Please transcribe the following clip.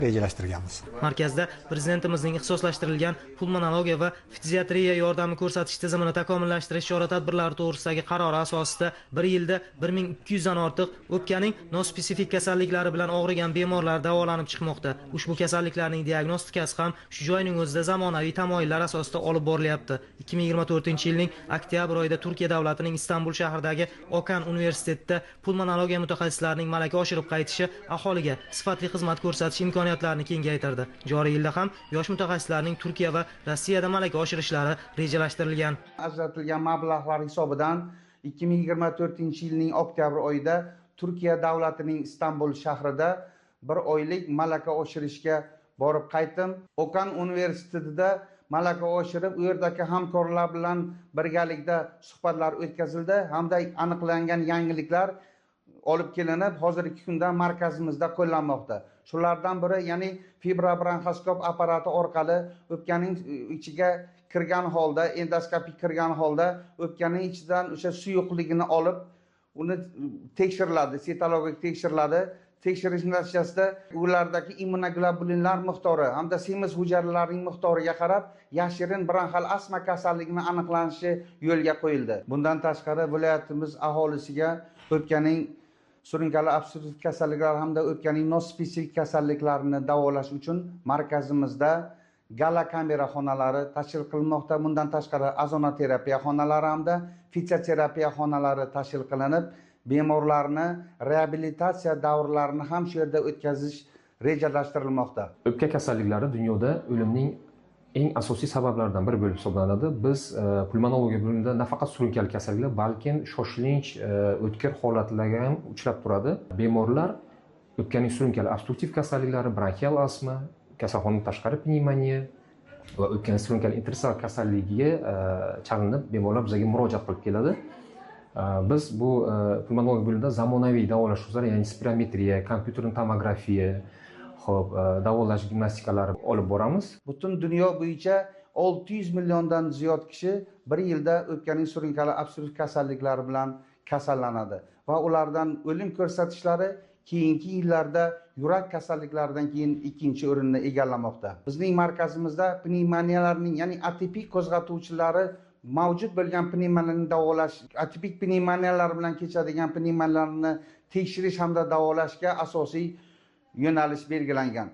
rejalashtirganmiz. Markazda prezidentimizning ixtisoslashtirilgan pulmonologiya va ftiziatriya yordami ko'rsatish tizimini takomillashtirish chora-tadbirlari to'g'risidagi qarori asosida bir yilda 1200 dan ortiq o'pkaning nospesifik kasalliklari bilan og'rigan bemorlar davolanib chiqmoqda. Ushbu kasalliklarning diagnostikasi ham shu joyning o'zida zamonaviy tamoyillar asosida olib borilyapti. 2024-yilning oktyabr oyida Turkiya davlatining Istanbul shahridagi Okan universitetida pulmonologiya mutaxassislarining malaka oshirib qaytishi aholiga sifatli xizmat ko'rsatish imkoniyatlarini kengaytirdi. Joriy yilda ham yosh mutaxassislarning Turkiya va Rossiyada malaka oshirishlari rejalashtirilgan. Ajratilgan mablag'lar hisobidan 2024-yilning oktyabr oyida Turkiya davlatining Istanbul shahrida bir oylik malaka oshirishga borib qaytdim. Okan universitetida malaka oshirib, u yerdagi hamkorlar bilan birgalikda suhbatlar o'tkazildi hamda aniqlangan yangiliklar olib kelinib, hozirgi kunda markazimizda qo'llanmoqda. Shulardan biri, ya'ni fibrobronxoskop apparati orqali o'pkaning ichiga kirgan holda, endoskopik kirgan holda o'pkaning ichidan o'sha suyuqligini olib, uni tekshiriladi, sitologik tekshiriladi. Tekshirish natijasida ulardagi immunoglobulinlar miqdori hamda semiz hujayralarning miqdoriga qarab yashirin bronxial astma kasalligini aniqlanishi yo'lga qo'yildi. Bundan tashqari viloyatimiz aholisiga o'pkaning surunkali obstruktiv kasalliklar hamda o'pkaning nospesifik kasalliklarini davolash uchun markazimizda gala kamera xonalari tashkil qilinmoqda. Bundan tashqari ozonoterapiya xonalari hamda fizioterapiya xonalari tashkil qilinib, bemorlarni reabilitatsiya davrlarini ham shu yerda o'tkazish rejalashtirilmoqda. O'pka kasalliklari dunyoda o'limning eng asosiy sabablaridan biri bo'lib hisoblanadi. Biz pulmonologiya bo'limida nafaqat surunkali kasalliklar, balkim shoshilinch o'tkir holatlarga ham uchrab turadi. Bemorlar o'pkaning surunkali obstruktiv kasalliklari, bronxial astma, kasalxonadan tashqari pnevmoniya va o'pkaning surunkali interstisial kasalligiga chalinib bemorlar bizga murojaat qilib keladi. Biz bu pulmonologiya bo'limida zamonaviy davolash usullari, ya'ni spirometriya, kompyuterli tomografiya, xo'p, davolash gimnastikalari olib boramiz. Butun dunyo bo'yicha 600 milliondan ziyod kishi bir yilda o'pkaning surunkali obstruktiv kasalliklari bilan kasallanadi va ulardan o'lim ko'rsatishlari keyingi yillarda yurak kasalliklaridan keyin ikkinchi o'rinni egallamoqda. Bizning markazimizda pnevmoniyalarning, ya'ni atipik qo'zg'atuvchilari mavjud bo'lgan pnevmoniyalarni davolash, atipik pnevmoniyalar bilan kechadigan pnevmoniyalarni tekshirish hamda davolashga asosiy yo'nalish belgilangan.